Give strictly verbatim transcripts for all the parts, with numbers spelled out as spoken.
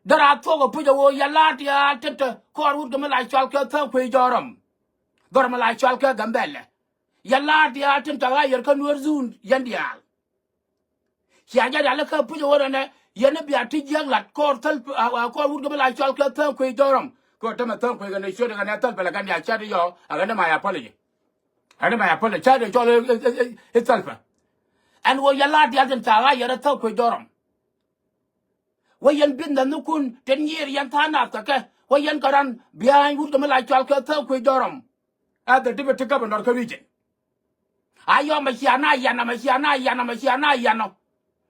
Dära thuɔk ɛ puc ɛ ɣöö yɛ la̱r diaal tin te kɔɔr wut kɛ mi la cɔal kɛ Thäŋ Kuëy Jɔrɔm. Dhɔr mi la cɔal kɛ Gambɛlɛ. Yɛ la̱r diaal tin te ɣa̱ yɛr kä Nuer zone yɛn diaal. Cia jɛ rialikä puc ɛ ɣöö nɛnɛ yɛn ni bia ti jiäk lat kɔɔr thäl, a, a, kɔɔr wut kɛ mi la cɔal kɛ Thäŋ Kuëy Jɔrɔm. Kɛ ɣöö tämɛ Thäŋ Kuëy kɛnɛ ciöt kɛnɛ thäl pɛlɛ kɛn diaal cät i̱ yɔ, a kɛn ni my apology. Kɛn ni my apology. Cät i̱ cɔl i̱, i̱, i̱, i̱ thäl pɛ. Ɛn ɣöö yɛ la̱r diaal tin te ɣa̱ yɛr ɛ Thäŋ Kuëy Jɔrɔm. Wä yɛn business nikun tin nyiir yɛn tha̱a̱ŋ nath kɛ kɛ. Wä yɛn kɛ run behind wut kɛ mi la cɔal kɛ Thäŋ Kuëy Jɔrɔm. As the deputy governor kä region. A yɔ mɛ cia na yan ɔ, mɛ cia na yan ɔ, mɛ cia na yan ɔ.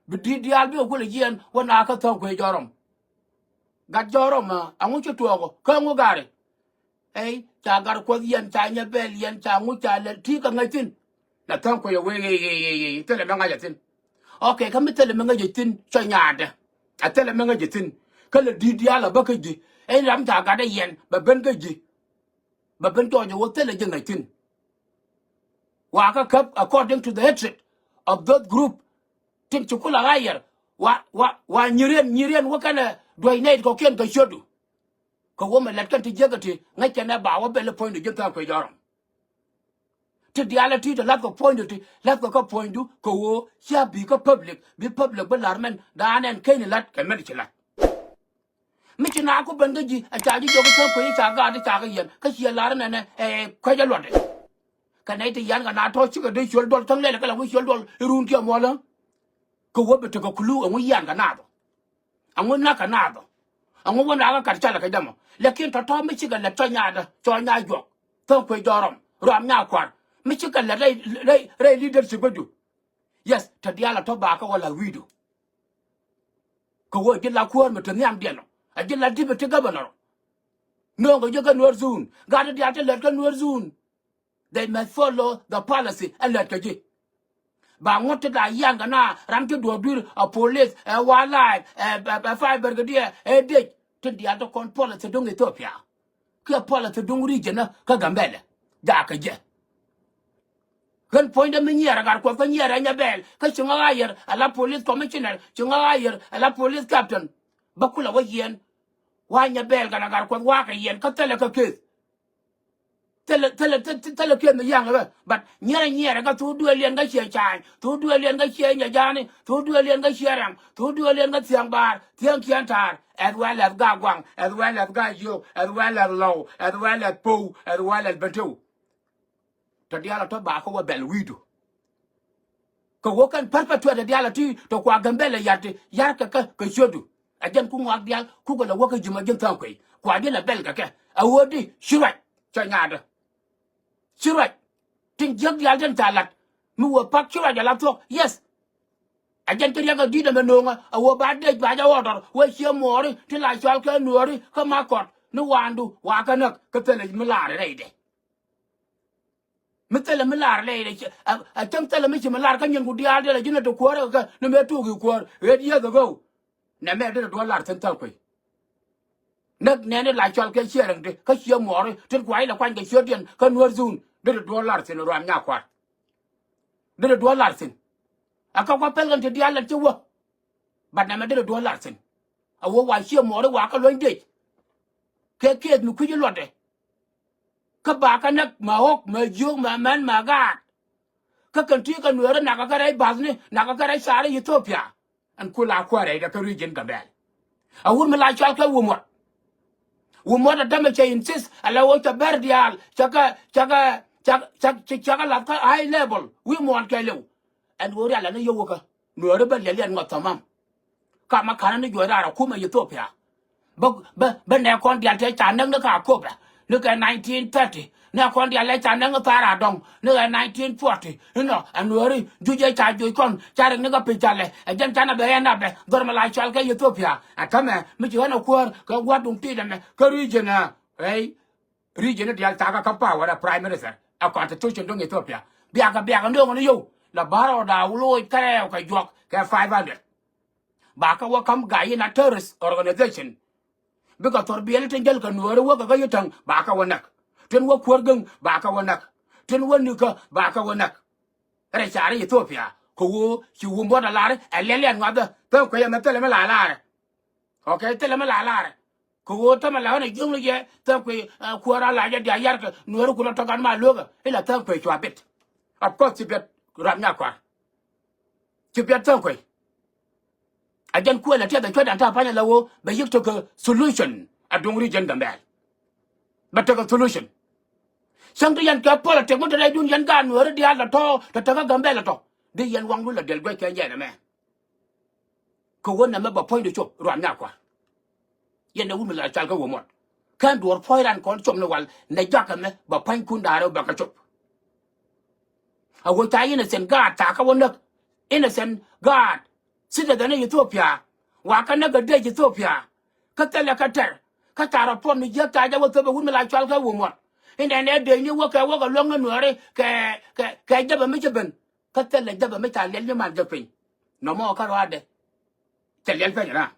Bi di̱t diaal bikɛ kulɛ jiɛɛn wä na kä Thäŋ Kuëy Jɔrɔm. Gat Jɔrɔm, a, ɛŋu ci tuɔɔk ɔ, kä ɛŋu gari. Ey, ca Gat Kuɔth yɛn, ca Nyabɛl yɛn, ca ŋu, ca lɛl ti kɛ ŋäc thi̱n. La Thäŋ Kuëy ɛ wee, ey, ey, ey, ey, thilɛ mi ŋäc ɛ thi̱n. Okay, kä mi thilɛ mi ŋäc ɛ thi̱n, cɔ nyaatdä. A thilɛ mi ŋäc ɛ thi̱n. Kä lɛ di̱t diaal a bä kä ji̱. Ey, ram ca Gat ɛ yɛn, bɛ ben kä ji̱. Bɛ ben jɔɔc ɛ wä thilɛ ji̱ ŋäc thi̱n. Wa kä käp according to the hatred of those group. Tin ci kulɛ ɣa̱ yɛr. Wa, wa, wa nyiriɛn, nyiriɛn wä kɛnɛ duäc nɛy kɔ̱kiɛn kɛ ciötdu. Kɛ wä mɛ lɛt kɛn ti jiäkä ti ŋäc kɛn ɛ ba wä bɛl i̱ puɔ̱nydu ji̱n Thäŋ Kuëy Jɔrɔm. Ti diaal ɛ ti ti la̱th kɛ puɔ̱nydu ti la̱th kɛ kä puɔ̱nydu kɛ ɣöö cia bi kä public, bi public bi la̱r mɛn da̱a̱n ɛn keny la̱t kɛ mɛn ci la̱t. Mi ci na ku ben kä ji̱ ɛ ca ji̱ jɔk i̱ Thäŋ Kuëy i̱ ca gaat i̱ ca kɛ yɛn kä ciɛ la̱r nɛnɛ ɛ kuec ɛ luɔtdɛ. Kɛ nɛy ti yan kɛ na tɔ̱ cikɛ dee ciöl duɔl tha̱ŋ lɛl kɛ la wi̱i̱ ciöl duɔl i̱ ruun kiɛ muɔlä. Kɛ wä bi tekɛ kulu ɛŋu yan kɛ naath ɔ. Aŋu nak kɛ naath ɔ. Aŋu wä nak kɛ kat calɛ kɛ jam ɔ. Lakin tɔ̱tɔ̱ mi cikɛ lɛt cɔ nyaatdä cɔ nyaa juɔk. Thäŋ Kuëy Jɔrɔm, Ruam Nyakuar. Mi cikɛ lɛt rɛy, rɛy, rɛy leadership bädu. Yes, te diaal a tɔ̱ ba kä wä la̱th wi̱i̱du. Kɛ wä ji̱ la kuäär mi te nhiamdiɛn ɔ. A ji̱ la deputy governor. Nööŋkɛ ji̱ kä Nuer zone. Gat ti diaal ti lät kä Nuer zone. They must follow the policy ɛ lät kɛ ji̱. Ba ŋuɔ̱t ti la yian kɛ na ram ti duɔ̱ɔ̱r dui̱r ɛ police ɛ wildlife ɛ, ɛ, ɛ fire brigadier ɛ dec. Tin diaal ti kɔn policy duŋ Ethiopia. Kiɛ policy duŋ region kä Gambɛlɛ. Jakä jɛ. Ɣän puɔ̱nydä mi nyiɛɛr ɛ Gat Kuɔth kä nyiɛɛr ɛ Nyabɛl kä ci ŋɔak a yɛr ɛ la police commissioner, ci ŋɔak a yɛr ɛ la police captain. Bä kulɛ wä yiɛn. Wa Nyabɛl kɛnɛ Gat Kuɔth wakɛ yiɛn kä thilɛ kä case. Thilɛ, thilɛ, thilɛ, thilɛ case mi ya̱ŋ ɛ bä. But nyiɛɛr ɛ nyiɛɛr ɛ kä thuk duëël yɛn kä ciɛ ca̱a̱ny, thuk duëël yɛn kä ciɛ nyɛ ja̱a̱ni, thuk duëël yɛn kä ciɛ rɛŋ, thuk duëël yɛn kä thiäŋ baar, thiäŋ ciɛn ta̱a̱r, as well as Gaa Guaŋ, as well as Gaa Yio̱o̱k, as well as Lɔw, as well as Pow, as well as Bentiu. Tɔ diaal a tɔ ba kä wä bɛl wi̱i̱du. Kɛ wä kɛn perpetuate diaal a ti tɔ kua Gambɛlɛ yar ti yar kɛ kä kɛ ciötdu. A jɛn ku ŋɔak diaal kukɛ lɛ wä kä ji̱ ma ji̱n Thäŋ Kuëy. Kua ji̱ lɛ bɛl kɛ kɛ. A ɣöö di ci ruac cɔ nyaatdä. Ci ruac. Tin jiäk diaal tin ca lat. Mi wä pak ci ruac a la thuɔ̱k. Yes. A jɛn ci riɛk a di̱t ɛmɛ nööŋä. A wä ba dec ba jɛ order. Wä ciɛ muɔɔri tin la cɔal kɛ nuɔɔri kä ma kɔt. Ni waandu wa kä näk kä thilɛ mi laari rɛydɛ. Mi thilɛ mi lar lɛ, a, a cäŋ thilɛ mi ci mi lar kä nyin ku diaal diɛl a ji̱n a ti kuäär ɛ kɛ ni mëë tuuk i̱ kuäär eight years ago. Nɛ mɛ dee duɔl lar thi̱n Thäŋ Kuëy. Näk nɛɛni la cɔal kɛ ciɛ rɛŋ ti kä ciɛ muɔɔri tin kua ilɛ kuany kɛ ciötdiɛn kä Nuäär zone dee duɔl lar thi̱n Ruam Nyakuar. Dee duɔl lar thi̱n. A kä kua pɛl kɛn ti diaal lɛt ci wä. But nɛ mɛ dee duɔl lar thi̱n. A wä wa ciɛ muɔɔri wa kä luɔ̱ny dec. Kɛ kiɛth mi kui̱c iluɔtdɛ. Kä ba kä näk ma ɣɔ̱k ma jiök ma män ma gaat. Kä kɛn ti kɛ nueeri nakä kä rɛy bathni nakä kä rɛy caari Ethiopia. Ɛn ku la kuäär rɛydɛ kä region Gambɛl. A wut mi la cɔal kɛ Wumuɔt. Wumuɔt a dämɛ cɛ insist a lɛ ɣöö cɛ bɛr diaal cɛ kɛ cɛ kɛ cɛ cɛ cɛ kɛ lath kä high level wi̱i̱ muɔ̱ɔ̱n kɛɛliw. Ɛn ɣöö rial ɛn ni yio̱w kä nueeri bä liɛl yɛn ŋɔth thamam. Ka ma ka̱n ni juɔc raar a kumɛ Ethiopia. Bä, bä, bä nɛ kɔn dial tɛ ca näk ni ka Akoba. Ni kɛ nineteen thirty. Nɛ kɔn dial lɛ ca näk ni thaar a dɔŋ. Ni kɛ nineteen forty. Inɔ, a nuɔri, juc ɛ ca juc kɔn, ca rik ni kɛ pi̱c ca lɛ. Ɛ jɛn ca na bɛ yɛn na bɛ, dhɔr mi la cɔal kɛ Ethiopia. Ɛ tämɛ, mi ci ɣän a kuäär, kɛ gua̱t duŋ ti̱i̱t ɛmɛ, kä region ɛ, ɛ, region dial ca kɛ kä power ɛ prime minister, ɛ constitution duŋ Ethiopia. Biakɛ, biakɛ nööŋ ni yio̱w, la bär ɔ daa wloc kärɛw kɛ juɔk, kɛ five hundred. Ba kä wä ka̱m ga̱y in a terrorist organization. Bikɛ thɔr biɛli tin jäl kɛ nuääri wä kɛ kä yi täŋ ba kä wä näk. Tin wä kuäär gäŋ ba kä wä näk. Tin wä nikä ba kä wä näk. Rɛ caari Ethiopia kɛ ɣöö ci Wumuɔt a lar ɛ liɛl yɛn ŋuathä Thäŋ Kuëy ɛmɛ thilɛ mi la lar. Ok, thilɛ mi la laarɛ. Kɛ ɣöö tämɛ la ɣän a jiöŋni jɛ tha̱a̱ŋ kui̱, eh, kuäär a la jɛ diaal yarkɛ nuääri kulɔ tɔ̱ gan ma lueekä ila tha̱a̱ŋ kui̱ cua bit. Of course ci biɛt ruam nya kua̱r. Ci biɛt tha̱a̱ŋ kui̱. A jɛn kuël a tiɛth a cuädan ta̱a̱ pa̱ny a la ɣöö bɛ yiëk tekɛ solution a duŋ region Gambɛl. Bɛ tekɛ solution. Cäŋ ti yɛn kɛ politics mi te rɛydun yɛn gaat nuääri diaal tɔ̱ tɔ̱ te tekä Gambɛl tɔ̱. Di yɛn waŋdu la diɛl guɛc kɛ jɛn ɛmɛ. Kɛ ɣöö nɛmɛ bɛ puɔ̱nydɛ cop ruam nya kua̱r. Yɛn dee wut mi la cal kä wä muɔt. Kɛn duɔ̱ɔ̱r puɔ̱ny ran kɔn cop ni wal nɛ jɔak ɛmɛ bɛ pua̱nykun da̱a̱r rɛw bɛ kɛ cop. A wä ca innocent gaat ca kä wä näk. Innocent gaat citizen ni Ethiopia. Wa kä näk a dec Ethiopia. Kä thilɛ kä tɛr. Kä ca rɔ puɔ̱n mi jiäk ca jɛ wä thop ɛ wut mi la cal kä wä muɔt. Inɛ nɛ dec ni wä kɛ wä kɛ luäŋ ni nuääri kɛ, kɛ, kɛ jäpɛ mi ci ben. Kä thilɛ jäpɛ mi ca liɛl ni man jɛ piny. Nɔmɔ kä ruaadɛ. Thil liɛl peny raa.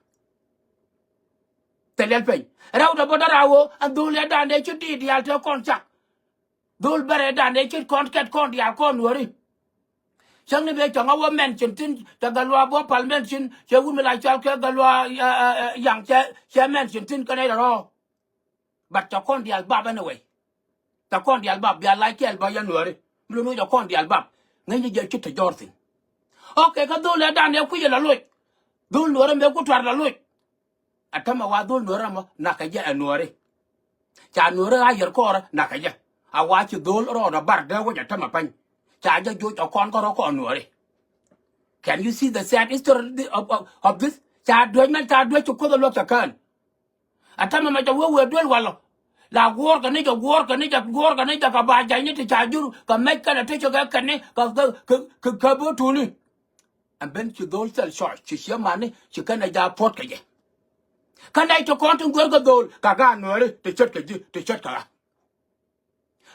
Thil liɛl peny. Rɛw dɛ bä dära ɣöö ɛn dho̱l ɛ da̱a̱n dee ci diit diaal te kɔn cak. Dho̱l bɛrɛ da̱a̱n dee ci kɔn kɛt kɔn diaal kɔn nuääri. Cäŋ ni bee cɔŋ a wä mention thi̱n te Gatluak bä pal mention cɛ wut mi la cɔal kɛ Gatluak, eh, eh, eh, yaŋ cɛ, cɛ mention thi̱n kɛn ɛ rɔ. But tɛ kɔn diaal bap anyway. Tɛ kɔn diaal bap bia lac kɛɛl bä yɛn nuääri. Mi lo̱n wec ɛ kɔn diaal bap ŋäcni jɛ ci te jɔr thi̱n. Ok, kä dho̱l ɛ da̱a̱n ɛ kui̱c ɛ la loc. Dho̱l nuääri mëë ku tuar la loc. A tämɛ wa dho̱l nuääri ɛmɔ nakä jɛ ɛ nuääri. Ca nuääri a yɛr kɔɔrä nakä jɛ. A wa ci dho̱l rɔɔdɛ bar dee wec a tämɛ pa̱ny. Ca jɛ joc ɛ kɔn kä rɔ kɔn nuääri. Can you see the sad history of, of, of this? Ca duec mɛn ca duec ci kuoth ɛ luäk ca kään. A tämɛ mɛ jɛ wee wee duel walɔ. La guɔ̱ɔ̱rkɛ ni jɛ guɔ̱ɔ̱rkɛ ni jɛ guɔ̱ɔ̱rkɛ ni jɛ kɛ ba jɛny ni ti ca jur kɛ mɛc kɛnɛ ti cɛ kɛ kɛn ni kɛ kɛ kɛ kɛ bä tuuni. Ɛn ben ci dho̱l thil cɔc ci ciɛ mani ci kɛnɛ ja puɔ̱t kɛ jɛ. Kä nɛy ti kɔn ti guer kɛ dho̱l kɛ gaat nuääri ti ce̱tkɛ ji̱ ti ce̱tkɛ ɣä.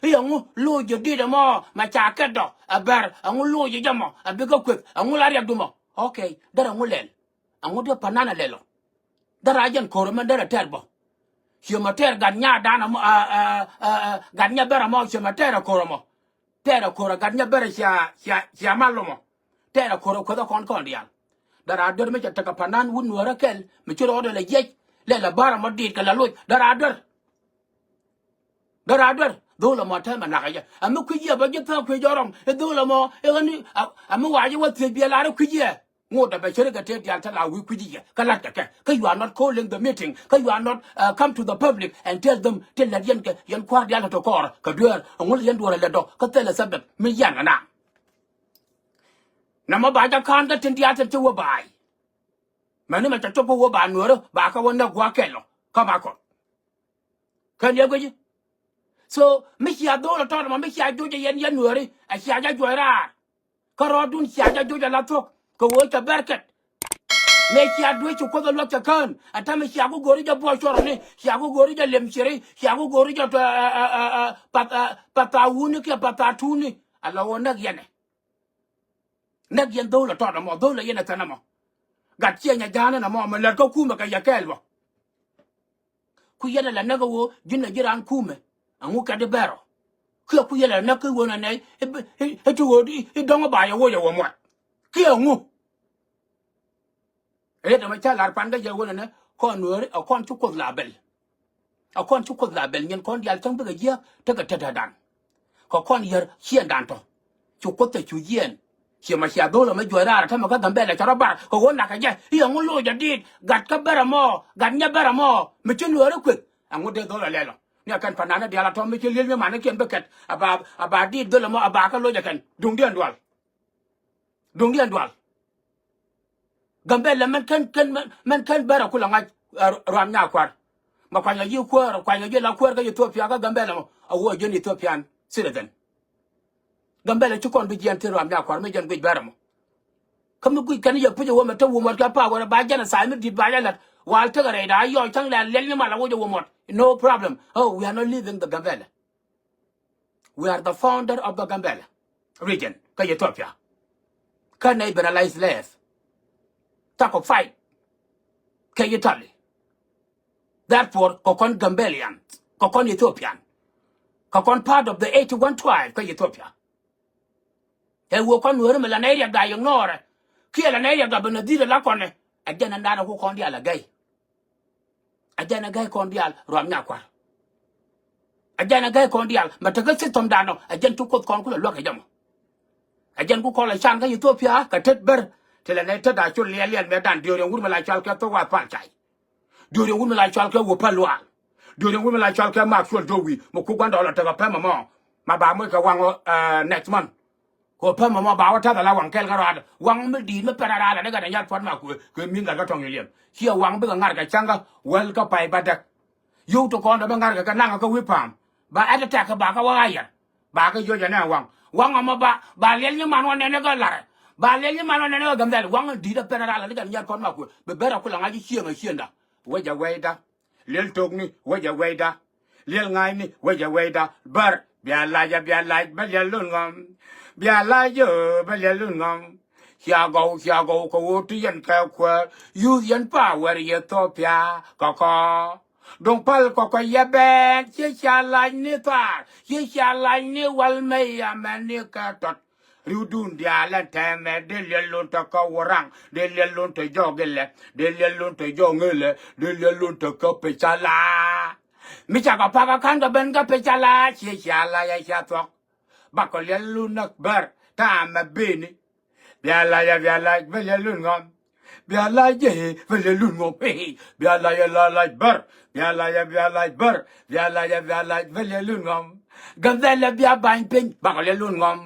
I̱ ɛŋu loc jɛ dit ɛmɔ mɛ ca kɛt dɔ ɛ bɛr ɛŋu loc jɛ jɛ mɔ ɛ bikɛ kueth ɛŋu la riɛk dumɔ. Ok, derɛ ɛŋu lɛl. Ɛŋu dee panan ɛ lɛl ɔ. Derɛ a jɛn ko̱r ɛmɛ derɛ tɛr bɔ. Ciɛ mɔ tɛr gat nyadan ɛmɔ, ɛ, ɛ, ɛ, ɛ, gat nyɛ bɛr ɛmɔ ciɛ mɔ tɛr ɛ ko̱r ɛmɔ. Tɛɛrɛ ko̱rä gat nyɛ bɛrɛ cia, cia, cia mal lomɔ. Tɛɛrɛ ko̱rä kuäthä kɔn kɔn diaal. Dara dör mi cɛ tekɛ panan wut nuäärä kɛl mi ci rɔɔdɛ lɛ jiɛc lɛ lɛ bärä mɔ diit kɛ lɛ loc. Dara dör. Dara dör. Dho̱l ɛmɔ tɛmɛ nakä jɛ. Ɛ mi kui̱ jiɛ bä ji̱ thäk kui̱ jɔrɔm. Ɛ dho̱l ɛmɔ ɛ ɣän ni, ɛ, ɛ mi wa̱a̱ ji̱ wä thiec biɛ lar ɛ kui̱ jiɛ. Ŋot a bɛ ceri kɛ tëë diaal te la wi̱i̱ kui̱ci yɛ kä la̱t kɛ kɛ kä you are not calling the meeting kä you are not, uh, come to the public and tell them ti lät yɛn kɛ yɛn kua̱r diaal te kɔɔr kɛ dueer. Ɛŋu lɛ yɛn duɔ̱ɔ̱r ɛ lɛ dɔ̱k kä thilɛ thabɛth mi yian kɛ na. Namɔ ba jɛ ka̱n kä tin diaal tin ti wä ba̱a̱y. Mɛni mɛ cɛ cop kä wä ba nuäärä ba kɛ wä näk gua̱a̱k kɛl ɔ kä ma kɔn. Kɛn yɛ guici. So mi cia dho̱o̱l ɛ tɔt ɛmɔ mi cia joc ɛ yɛn yɛn nuääri ɛ cia jɛ juɔc raar. Kä rɔɔdun cia jɛ joc ɛ la thuɔ̱k kɛ ɣöö cɛ bɛr kɛt. Mëë cia duec ci kuoth ɛ luäk cɛ kään ɛ ta̱mɛ cia ku go̱o̱ri jɛ buɔc cuɔrɔni cia ku go̱o̱ri jɛ lem ciri cia ku go̱o̱ri jɛ, ɛ, ɛ, ɛ, ɛ, path, ɛ, path a wuni kiɛ path a tuuni. Ala ɣöö näk yɛnɛ. Näk yɛn dho̱o̱l ɛ tɔt ɛmɔ dho̱o̱l ɛ yɛn ɛ thɛn ɛmɔ. Gat ciɛ nyɛ ja̱a̱n ɛn ɛmɔ mɛ lät kä kumɛ kɛ yɛ kɛɛl bä. Ku yɛn ɛ la näk ɛ ɣöö ji̱n ɛ ji̱ raan kumɛ. Ɛŋu kɛ di bɛr ɔ. Kiɛ ku yɛn ɛ la näk kä ɣöö nɛ nɛy i̱, i̱, i̱ ti ɣöö i̱, i̱ dɔ̱ŋ ɛ ba yɛ woc ɛ wä muɔt. Kiɛ ɛŋu. Riet ɛmɛ ca lar pan kä jɛ ɣöö nɛ nɛ kɔn nuääri ɛ kɔn ci kuoth la bɛl. Ɛ kɔn ci kuoth la bɛl nyin kɔn diaal cäŋ bikɛ jiääk tekɛ tetdädan. Kɛ kɔn yär ciɛɛndan tɔ. Cu kuoth te cu jiɛɛn. Ciɛ ma cia dho̱l ɛmɛ juɔc raar ɛ tämɛ kä Gambɛla cɛ rɔ bar kɛ ɣöö nakä jɛ i̱ ɛŋu loc jɛ diit gat kä bɛr ɛmɔ gat nyɛ bɛr ɛmɔ mi ci nuääri kueth. Ɛŋu dee dho̱l ɛ lɛl ɔ ni ɛ kɛn pa̱n nani diaal a tɔ̱ mi ci li̱el mi manikiɛn bi kɛt a ba, a ba diit dho̱l ɛmɔ a ba kä loc ɛ kɛn duŋdiɛn dual. Duŋdiɛn dual. Gambɛla mɛn kɛn, kɛn, mɛn, mɛn kɛn bɛr a kulɛ ŋa̱c, ɛ, ruam nya kua̱r. Ma kuany a ji̱ kuäär, kuany a ji̱ la kuäär kä Ethiopia kä Gambɛla mɔ. A wä a ji̱n Ethiopian citizen. Gambɛla ci kɔn bi jiɛn ti ruam nya kua̱r mi jɛn guic bɛr a mɔ. Kä mi guic kɛn yɛ puc a wä mɛ te wä mɔt kɛ pa wä ba jɛn a tha̱a̱c mi di̱t ba jɛ la̱t. Wal tekɛ rɛy da̱a̱ yɔc cäŋ lɛ liɛl nyi mal a wä jɛ wä mɔt. No problem. Oh, we are not leaving the Gambɛla. We are the founder of the Gambela region kä Ethiopia. Kä nɛy ben a la slave. Thak kɔ fight kɛ Italy. Therefore kɛ kɔn Gambelian, kɛ kɔn Ethiopian, kɛ kɔn part of the eighty-one tribe kä Ethiopia. Ɛ wä kɔn weri mi la nɛy riɛk da yɛ ŋɔɔrɛ kiɛ la nɛy riɛk da ben a dhil a la kɔnɛ. Ɛ jɛn ɛn dan ɛ ku kɔn diaal a gɛy. Ɛ jɛn ɛ gäi kɔn diaal ruam nya kua̱r. Ɛ jɛn ɛ gäi kɔn diaal mɛ tekä system dan ɔ, ɛ jɛn ti kuoth kɔn kulɛ luäk kɛ jɛ mɔ. Ɛ jɛn ku kɔl ɛ can kä Ethiopia kɛ tet ber. Ti lɛ nɛ tet a col liɛl liɛl mɛ dan diööriɛn wur mi la cɔal kɛ thok wa pal cay. Diööriɛn wun mi la cɔal kɛ wä pä luaal. Diööriɛn wun mi la cɔal kɛ mak cuɔl jowi mɛ ku gua̱ndɔɔl ɔ tekɛ pɛmɛ mɔ. Ma ba moc kɛ waŋ ɔ, eh, next month. Kɛ wä pɛmɛ mɔ ba wä tath ala waŋ kɛl kä rɔadɛ. Waŋ mi di̱i̱t mi pɛn a raal a ni gat a nyat puɔt ma kuëë kɛ mi̱n gat kä tɔŋ yɛ liɛm. Ciɛ waŋ bikɛ ŋa̱r kɛ cäŋ kä wäl kä pay ba däk. Yio̱w ti kɔn dɔ bi ŋa̱r kɛ kɛ naŋ kä wi̱i̱ pa̱a̱m. Ba ɛ ti tɛk kɛ ba kä wä ɣa̱ yɛr. Ba kä jiɔc ɛn ɛ waŋ. Waŋ ɔmɔ ba, ba liɛl nyi man wä nɛn ɛ gä la̱rɛ. Ba liɛl nyi man wä nɛn ɛ gä gäm dhɛl. Waŋ di̱t ɛ pɛn ɛ raal ɛ ni jɛn nyat kɔn ma kuëë. Bi ber ɛ kulɛ ŋa̱c i̱ cieŋ ɛ cienda. Wec ɛ wecda. Liɛl tokni, wec ɛ wecda. Liɛl ŋa̱cni, wec ɛ wecda. Bär, bia lac ɛ, bia lac, bä liɛl lun ŋɔm. Bia lac ɛ, bä liɛl lun ŋɔm. Cia gɔw, cia gɔw, kɛ ɣöö ti yɛn kɛ kuäär. Yuth yɛn power yɛ Ethiopia, kɛ kɔ. Duŋ pal kɔkɔ yɛ bɛn, ciɛ cia lac ni thaar, ciɛ cia lac ni wal mɛ yamɛ ni kɛ tɔt. Riwdun diaal ɛn tɛmɛ, dee liɛl lon te kä Wuraŋ, dee liɛl lon te jɔk ilɛ, dee liɛl lon te jɔk ŋelɛ, dee liɛl lon te kä Pecala. Mi ca kɛ pak ɛ ka̱n kɛ ben kä Pecala, ciɛ cia lac ɛ cia thuɔk. Bakɔ liɛl lun näk bär, ta̱a̱mɛ beni. Bia lac ɛ, bia lac, bä liɛl lun ŋɔm. Bia lac ɛ, bä liɛl lun ŋɔm. Bia lac ɛ, la lac bär. Bia lac ɛ, bia lac bär. Bia lac ɛ, bia lac, bä liɛl lun ŋɔm. Gändhɛl ɛ bia ba̱ny piny, bakɔ liɛl lun ŋɔm.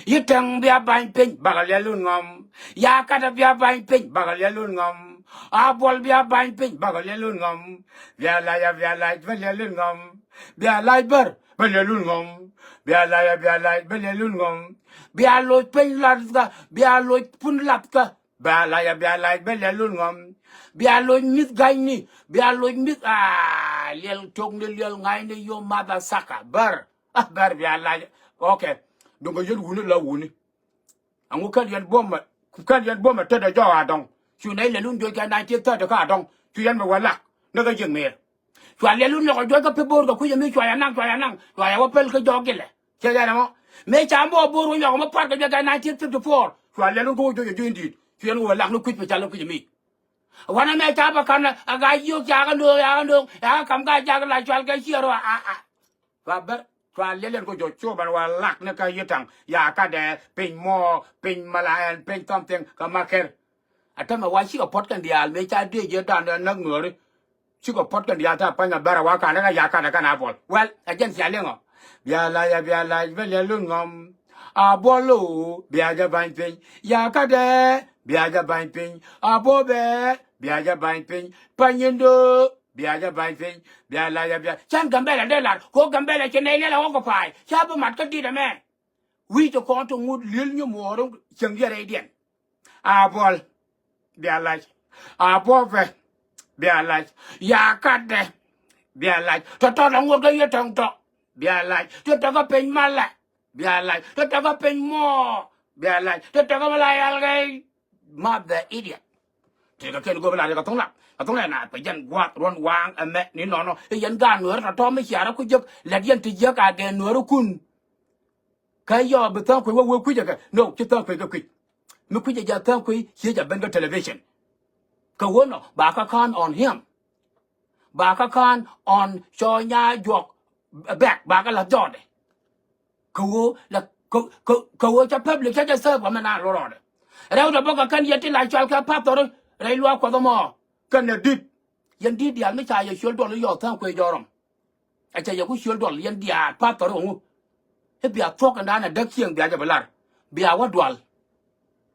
Yi tɛŋ bia ba̱ny piny, bakɔ liɛl lun ŋɔm. Yakat ɛ bia ba̱ny piny, bakɔ liɛl lun ŋɔm. Abuɔl bia ba̱ny piny, bakɔ liɛl lun ŋɔm. Bia lac ɛ, bia lac, bä liɛl lun ŋɔm. Bia lac bär, bä liɛl lun ŋɔm. Bia lac ɛ, bia lac, bä liɛl lun ŋɔm. Bia loc piny lathkä, bia loc pun lathkä. Bia lac ɛ, bia lac, bä liɛl lun ŋɔm. Bia loc mi̱th ga̱cni, bia loc mi̱th, aa, liɛl tokni, liɛl ŋa̱cni, yo mother sucker. Bär, ah, bär bia lac. Okay. Duŋ kɛ yet wuni la wuni. Aŋu kɛn yɛn buɔmɛ, kɛn yɛn buɔmɛ tetdɛ jɔk a dɔŋ. Cu nɛy lɛl wun juɔc kɛ nineteen thirty kä a dɔŋ. Cu yɛn mi wä lak ni kä jiɛk mëër. Cua liɛl wun nyɔk a juɔc kä pi bo̱o̱r kɛ kui̱c ɛmi cua yɛ naŋ, cua yɛ naŋ. Cua yɛ wä pɛl kä jɔk ilɛ. Cɛ yɛn ɛmɔ. Mëë ca mi wä bo̱o̱r wä nyɔk mi pua̱t kɛ juɔc kɛ nineteen fifty-four. Cua liɛl wun kä wä juɔc a juɔc in di̱i̱t. Cu yɛn wä lak ni kui̱c pi ca lak kui̱c ɛmi. Wanɛ mɛ ca bä ka̱n a ga̱a̱c yio̱o̱k ca kɛ nööŋ, ca kɛ nööŋ, ca kɛ ka̱m ga̱a̱c ja̱k la cual kɛ ciɛ rɔ a, a, a. Cua bär, cua liɛl ɛn kɔ jɔ̱ cop ɛn wa lak ni kä Yitaŋ. Ya katdɛ piny mɔ, piny mala ɛn, piny something kä Makɛr. A tämɛ wa cikɛ puɔ̱t kɛn diaal mëë ca dee jiɛ dan ɛn näk nuääri. Cikɛ puɔ̱t kɛn diaal ta̱a̱ pa̱ny a bär a wa ka̱n kä ya katdɛ kɛn a buɔl. Well, ɛ jɛn cia liŋ ɔ. Bia lac ɛ, bia lac, bä liɛl lun ŋɔm. A buɔl lo̱o̱, bia jɛ ba̱ny piny. Ya katdɛ, bia jɛ ba̱ny piny. A buɔbɛ, bia jɛ ba̱ny piny. Pa̱ny in do̱o̱. Bia jɛ ba̱ny piny, bia lac ɛ, bia. Can Gambɛla dee lar, ko Gambɛla ci nɛy liɛl ɛ ɣɔk kɛ pa̱a̱y. Ca bi mat kä dit ɛmɛ. Wi̱i̱ ti kɔn ti ŋut li̱el nyumuɔɔr cieŋ diɛn rɛydiɛn. A buɔl, bia lac. A buɔbɛ, bia lac. Ya katdɛ, bia lac. Tɔ̱tɔ̱ la ŋot kä Yitaŋ tɔ, bia lac. Tɔ̱tɔ̱ kä piny malɛ, bia lac. Tɔ̱tɔ̱ kä piny mɔ, bia lac. Tɔ̱tɔ̱ kä mi la yal kɛ. Mother idiot. Tëëkɛ kɛn go̱o̱p lar kɛ thoŋ lak. Kɛ thoŋ lak na pɛ jɛn gua̱a̱th ruɔ̱n waaŋ ɛmɛ ni nɔnɔ. I̱ yɛn gaat nuäärä tɔ̱tɔ̱ mi ciarä ku jiäk. Lät yɛn ti jiäk a gɛn nuäärä kun. Kä yɔ bi tha̱a̱ŋ kuec wä wee kui̱c ɛ kɛ. No, ci tha̱a̱ŋ kuec kɛ kui̱c. Mi kui̱c ɛ ja tha̱a̱ŋ kuec, ciec a ben kä television. Kɛ wä nɔ, ba kä ka̱n on him. Ba kä ka̱n on cɔ nya juɔk bɛk, ba kä la̱th jɔɔdɛ. Kɛ ɣöö la, kɛ, kɛ, kɛ ɣöö cä public cä jɛ serve kɛ mɛ naan luɔt rɔɔdɛ. Rɛw dɛ bä kɛ kɛn yɛn ti la cɔal kɛ pathɔri rɛy luaak kuɔth ɛmɔ. Kɛn ɛ di̱t. Yɛn di̱t diaal mi ca yɛ ciöl duɔl i̱ yɔɔth tha̱a̱ŋ kuëë jɔɔrɔm. Ɛ cɛ yɛ ku ciöl duɔl yɛn diaal pathɔri ŋu. I̱ bia thuɔ̱k kɛn da̱a̱n ɛ däk cieŋ bia jɛ bi lar. Bia wä dual.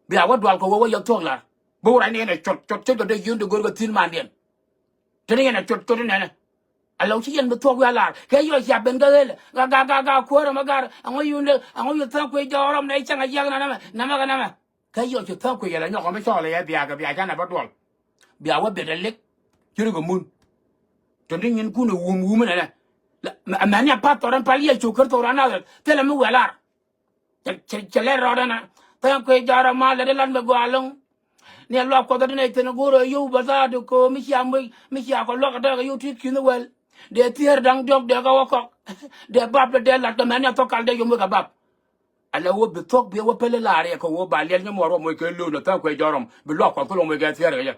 Bia wä dual kɛ ɣöö wä yɛ thuɔ̱k lar. Bi wä rɛy ni yɛn ɛ cot, cot, cot kɛ dee yio̱n dee go̱r kɛ thi̱n mandiɛn. Teni yɛn a cot cot inɛnɛ. A lɔk ci yɛn bi thuɔk wi̱i̱ a lar kɛ yɔc cia ben kä ɣelɛ. Ɣa ga ga ga kuäärä ma gar aŋɔ yundɛ aŋɔ yun tha̱a̱ŋ kuec jɔɔk rɔm nɛ cäŋ a jiak nanɛmɛ namɛ kɛ namɛ. Kɛ yɔc ci tha̱a̱ŋ kuec yɛl a nyɔk ɔmɛ cɔɔl a yɛ bia kɛ bia canɛ bä duɔl. Bia wä bet a lek. Ci ri kɛ mun. Teni nyin kun a wum wum inɛnɛ. Mɛni a path thɔrɛn pal yɛ cok kär thok ran nath rɛ thilɛ mi wɛl ar. Cɛ, cɛ, cɛ lɛ rɔɔdɛ na. Tha̱a̱ŋ kuec jɔɔk rɔm ma lɛ di lat mi gɔaa lo̱ŋ. Ni a luak kuɔth adi nɛy thi̱n go̱o̱r ɛ yio̱w bä tha̱a̱ di köö mi cia muec mi cia kɔ luak ɛ tɛk ɛ yio̱w ti ki̱n wɛl. Dee thier da̱ŋ diɔ̱k dee kä wä kɔk. Dee bap dee dee lat kɛ mɛn ni a thok kal dee yio̱w muec kɛ bap. Ala wä bi thuɔ̱k bi wä pele la̱r yɛ kɛ wä ba liɛl nyɛ muɔɔr wä muec kɛ lo̱o̱n ɛ tha̱a̱ŋ kuec jɔɔk rɔm bi luak kuɔth kulɛ muec kɛ thier kɛ yɛ.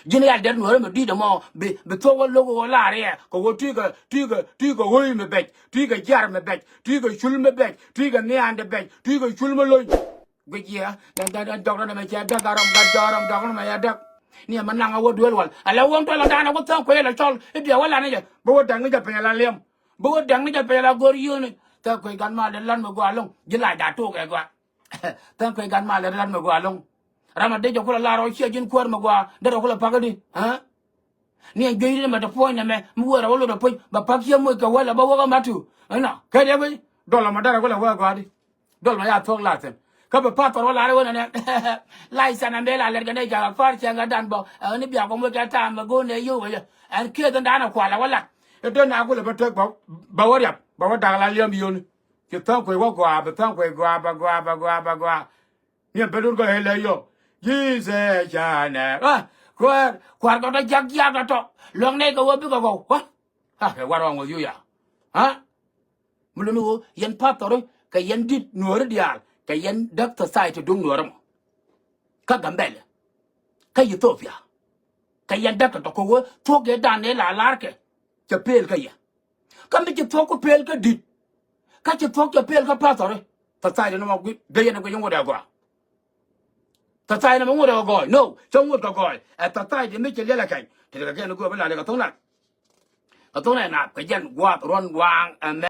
Ji̱n yal dɛr nuɔ̱ɔ̱rä mi di̱t ɛmɔ bi, bi thuɔ̱k wä lo̱k wä la̱r yɛ kɛ wä tui̱ kɛ, tui̱ kɛ, tui̱ kɛ ɣööy mi bɛc, tui̱ kɛ jiar mi bɛc, tui̱ kɛ cul mi bɛc, tui̱ kɛ nhiaandɛ bɛc, tui̱ kɛ cul mi lony. Guic yɛ, dɛn, dɛn, dɛn, dɔk rɔ nɛmɛ cɛ däk, a rɔm gat jɔɔr rɔm dɔk rɔ nɛmɛ yɛ däk. Ni ɛmɛ naŋ a wä duel wal. Ala wä ŋuɔ̱t tɔl ɔ da̱a̱n a wä thäŋ kuecä lɛ cɔl i̱ biɛ wä lan i̱ jɛ. Bä wä däk ni jɛ piny ala liɛm. Bä wä däk ni jɛ piny ala go̱r yio̱o̱ni. Thäŋ kuec gat mal dee lan mi gɔaa lo̱ŋ. Ji̱ lac da̱a̱ tok ɛ gɔaa. Thäŋ kuec gat mal dee lan mi gɔaa lo̱ŋ. Ram a dee jɛ kulɛ lar ɔ ciɛ ji̱n kuäär mi gɔaa derɛ kulɛ pakä di. Aa? Ni ɛn juey ri mɛ te puɔ̱ny nɛmɛ mi wëë rɛ wä lot ɛ puɔ̱ny bɛ pa̱k ciɛ moc kɛ wäl ɛ bä wäk ɛ matu. Ɛnɔ kɛ diɛ guic dɔl ɛ mɔ derɛ kulɛ wä ɛ gɔaa di. Dɔl mɔ ya thuɔ̱k la thi̱n. Kä bi pa̱th thɔr wä lar i̱ wä nɛnɛ. Lac can ɛn bee la lɛt kɛ nɛy jakä kɔr cɛŋ kɛ dan bä. Ɛn i̱ biak kɔ moc kɛ ta̱a̱m mɛ go̱o̱n ɛ yio̱w kɛ yɛ. Ɛn kieth in da̱a̱n ɛ kual ɛ wä lat. I̱ den na kulɛ bä tek bä, bä wä riap bä wä dak la liɛm yio̱ni. Ci tha̱a̱ŋ kuec wä gɔaa, bi tha̱a̱ŋ kuec gɔaa, bä gɔaa, bä gɔaa, bä gɔaa. Ni ɛn pɛl wut gɔaa ëë lɛ yɔ. Ji̱thɛ canɛ. Ah, kuäär, kua̱r kɛ tɔ jak jiaak tɔ̱tɔ̱. Luäŋ nɛy kɛ wä bikɛ gɔw. Wä. Ah, kɛ wat wrong with you ya. Ha? Mi luni ɣöö yɛn pathɔri kɛ yɛn di̱t nuɔɔri diaal kɛ yɛn däk society duŋ nuɔɔri mɔ. Kä Gambɛlɛ. Kä Ethiopia. Kɛ yɛn däk tɔ̱tɔ̱ kɛ ɣöö thuɔ̱k yɛ dan ëë la la̱rkɛ. Cɛ pëël kä yɛ. Kä mi ci thuɔ̱k ku pëël kä di̱t. Kä ci thuɔ̱k cɛ pëël kä pathɔri. Society ni mɔ gui̱, dee yɛn ɛ gui̱c in ŋot ɛ gɔaa. Society ni mɔ ŋot ɛ gɔɔy. No, cä ŋot kɛ gɔɔy. Ɛ society mi ci liɛl ɛ kɛny. Te kɛ kɛn gui̱ ɛ bi la lɛ kɛ tho̱ŋ na. Kɛ tho̱ŋ na ɛ naath kɛ jɛn gua̱a̱th ruɔ̱n gua̱a̱ŋ ɛmɛ.